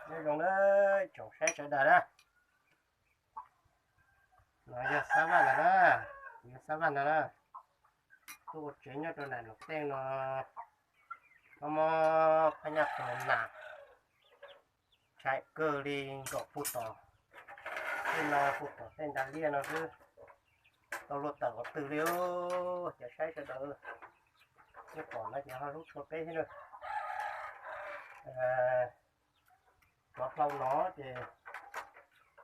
Nyob zoo na, tsoom saib sawv daws na. No yog Xab Vaj ntag na, yog Xab Vaj ntag na. Tuaj ua tsev nyob rau nram Loos Tej no, mob mob phab nyaj qus nas, ntshai kawg li, nkaum puag tom tej no, puag tom tej nra liaj no xwb, tau luaj tawm qhov twg li. Cov saib sawv daws, nej pom no ces ho hlub tshua peb thiab na. Cov hlau no ces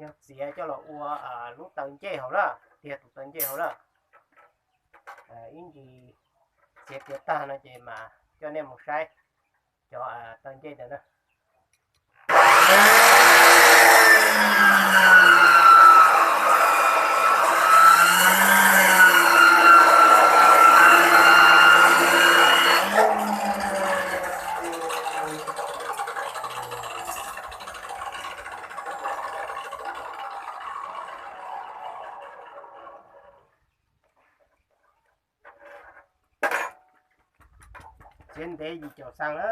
yog txiav coj los ua lub taw ncej hauv na, tiag tus taw ncej hauv na. Ib ntsis txiav tiav tag no ces mam coj nej mus saib cov taw ncej ntawd na. Txiav ntev yim caum xees na.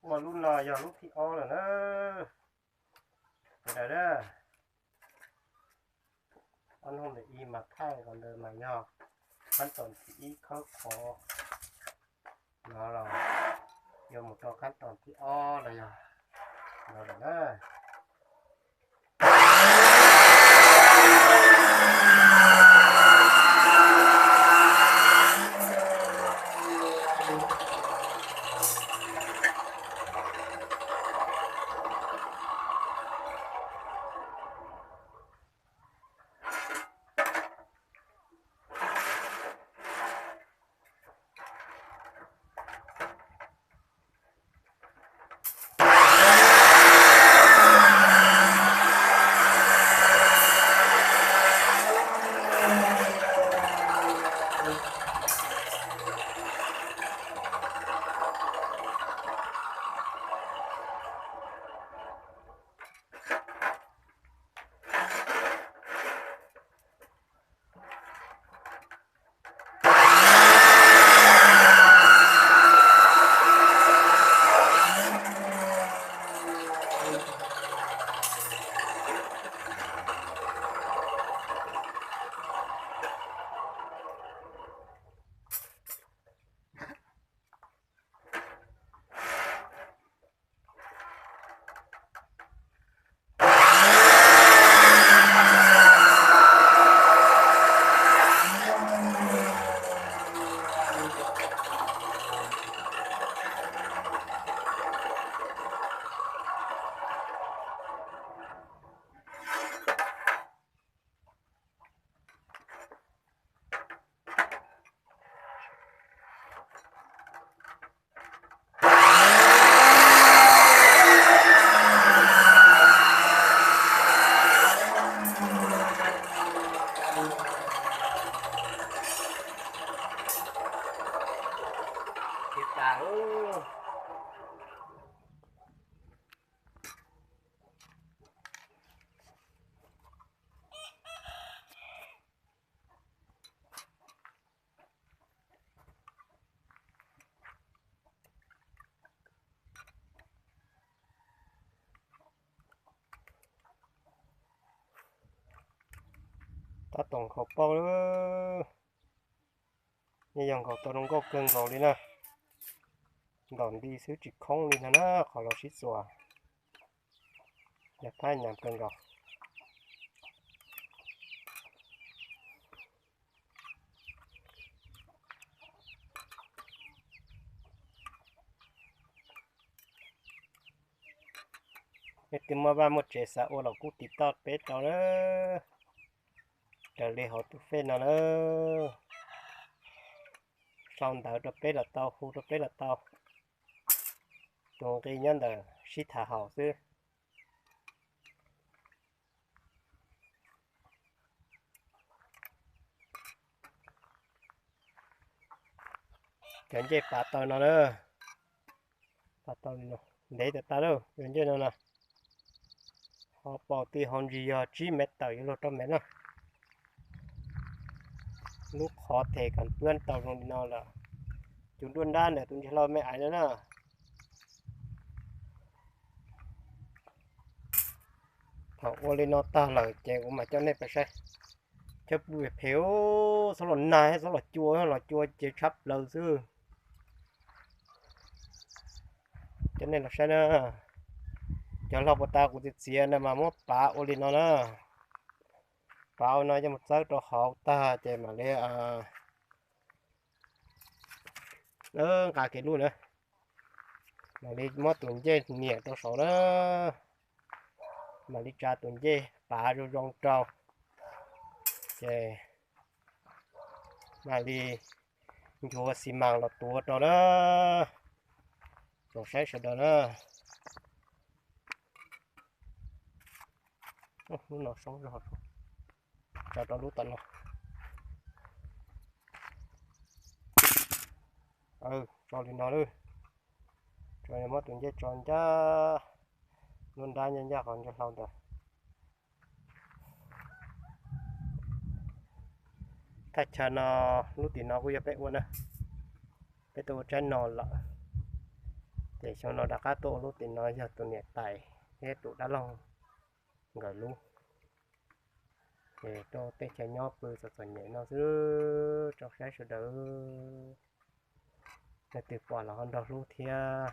Ua lub no yog lub thib ob lawm na. Sawv daws na, ob hnub ntawm ib mas thaij qhov ntawd mas yog khab toom thib ib khawb qhov no los yuav mus rau khab toom thib ob los yog no lawm na. Qab toom nkhaus pauj lawm. Nyob yog nkaus tau zoo nkauj kawg nkaus li na. Ntom nti xwb tsis khoob li ntag na, qhov los sib txuas. Yog thab nyam kawg nkaus. Leej twg muaj vaj muaj tsev xav ua los kuj tiv toj peb rau na. Raws li hauv tus fej no na. Sau ntawv rau peb los tau, hu rau peb los tau. Tus nqi nyob ntawm sib tham haum xwb. Cov ncej pav tau no na, pav tau li no, ntev tas tas lawm cov ncej no na. Ho paus ti hauv ntsis yog tsib mev tawm yuav luag rau mev na. Lub qhov them kas puab tau zoo li no lawm. Cov nruab nrab ntawm tus ntsia hlau me aiv no na. Thaum ua li no tag lawm ces kuv mam coj nej pais saib. Cov pum phem, txhob los nag, txhob los cua, los cua ces tshab plaws xwb. Coj nej los saib na. Cov hlau puas tas kuv txiav txiav na mas muab pav ua li no na. Pav ua no coj mus txawb rau hauv tag ces mam li nqa kev lub na. Mam li muab tus ncej niam rau saud na. Mam li tsa tus ncej pav zoo zoo rau. Ces mam li nchuav xi mas los tuav rau na. Tsoom saib sawv daws na. Lub no soob zog, tso rau lub tom no. Tso li no lawm. Tso, muab tus ncej tso ncaj, lub nrab ncaj ncaj qhov ntsia hlau ntawd. Thaj chaw no, lub tim no kuj yog peb ua na. Peb tuaj ua tsaib no lawm, ces xyoo no rov qab tuaj ua lub tim no yog tus niam tais thiab tus dab laug nkawd lub. Ces rau tej chaw nyob pw txom txom nyem no xwb, tsoom saib sawv daws, leej twg pom los ho nrog hlub thiab.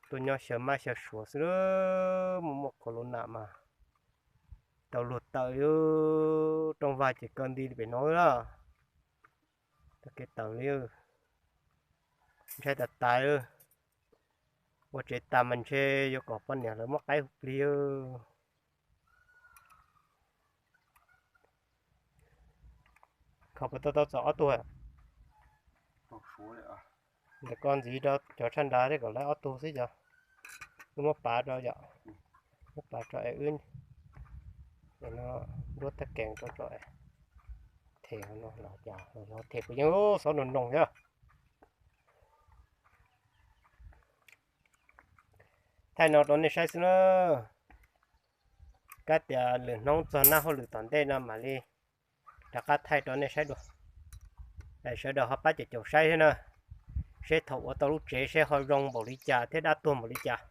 Tuaj nyob xyaw mab xyaw suav xwb, muaj muaj corona mas tau luag tawm, rooj vag ces kaw nti li pem no lawm. Tau kev tawm li, ntshai tas tas. Ua tsev tas mas ntshe yuav kom poj niam lawv muab qaib hu plig. Kho puas tau tau txog ob tug? Ntawm koj ntxiv rau cov tshaj nrad thiab kom lawv ob tug xwb yom. Wb muab pav rau yom, muab pav rau es wb no nruab thaj kees rau tso es them no los cas los yog them puas yeej xob nroos nroos thiab. Thaij no rau nej saib xwb na. Kab tias lwm hnub txog naj hauj lwm tom ntej no mam li rov qab thaij rau nej saib dua. Sawv daws ho pab caum caum saib thiab na, seb thaum ua tau lub tsev seb ho zoo npaum li cas thiab dab tuag npaum li cas.